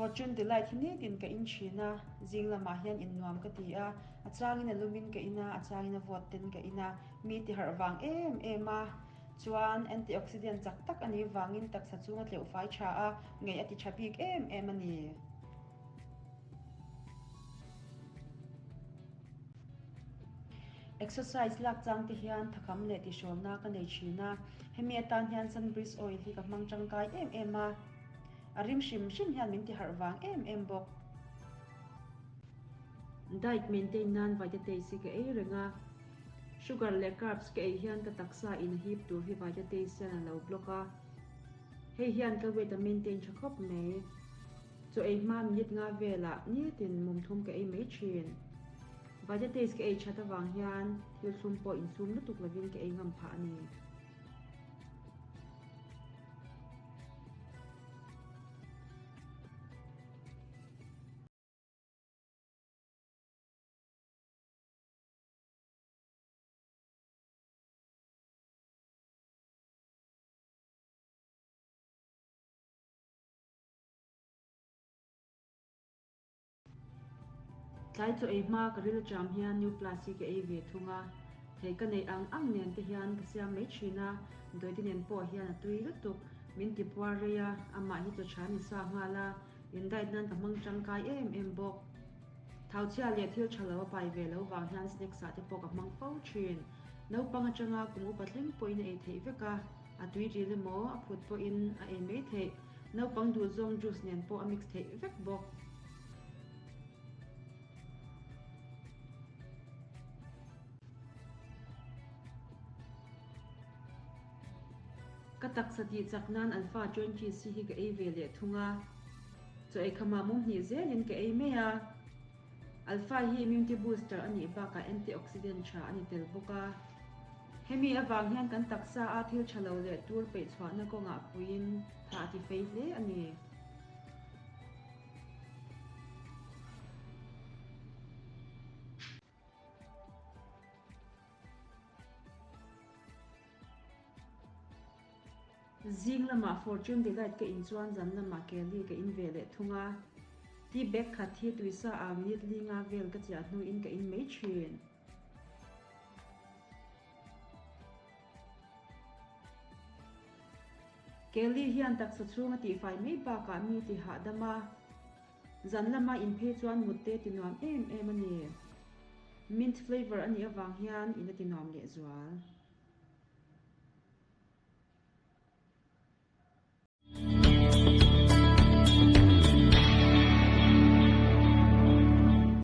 Fortune Delight hi nitin ka in thin a, zing lamah hian in nuam ka ti a, a changin a lumin ka in a, a changin a vawt ten ka in a, mi ti harh vang em em a, chuan antioxidant chak tak a nih vangin taksa chunga tleuh fai tha a, ngaih a ti tha bik em em a ni. Exercise lak chang te hian thakam leh tihrawlna ka nei thin a, hemi atan hian sunbreeze oil hi ka hmang tangkai em em a, a rim hrim hrim hian min ti harh vang em em bawk. Diet maintain nan vitates hi ka ei reng a, sugar leh carbs ka ei hian ka taksa in a hip tur hi vitates hian a lo block a, hei hian ka weight a maintain tha khawp mai. Chaw ei hma minute nga velah nitin mumthum ka ei mai thin. Vegetables ka ei that avang hian thil thlum pawh insum lutuk lovin ka ei ngam phah a ni. Tlai chaw ei hma ka ril aṭam hian New Plus hi ka ei ve thung a, thei ka neih ang ang nen te hian ka siam mai ṭhin a, Dawite nen pawh hian a tui lutuk, min ti puar rei a, amah hi chaw ṭha ni sa nghal a, in diet nan ka hmang ṭangkai em em bawk. Thauchhia leh thil ṭha lo a pai ve lo vang hian snacks ah te pawh ka hmang fo ṭhin. Naupang aṭanga kum upa thleng pawhin a ei theih vek a. A tui ril emaw a phut pawhin a ei mai theih. Naupang duhzawng juice nen pawh a mix theih vek bawk. Ka taksa tih chak nan Alpha 20C hi ka ei ve leh thung a. Chaw ei khamah mum hnih zelin ka ei mai a. Alpha hi immunity booster a nih bakah antioxidant tha a ni tel bawk a. Hemi avang hian kan taksa a thil tha lo leh tur peih chhuahna kawngah puiin tha a ti fei hle a ni. Zing lamah Fortune Delight ka in chuan zan lamah Kelly ka in ve leh thung a. Tea bag khat hi tuisa ah minute li nga vel ka chiah hnuin ka in mai thin. Kelly hian taksa chhung a tihfai mai bakah mi ti hahdam a, zan lama in phei chuan mut te ti nuam em em a ni. Mint flavour a nih avang hian in a ti nuam lehzual.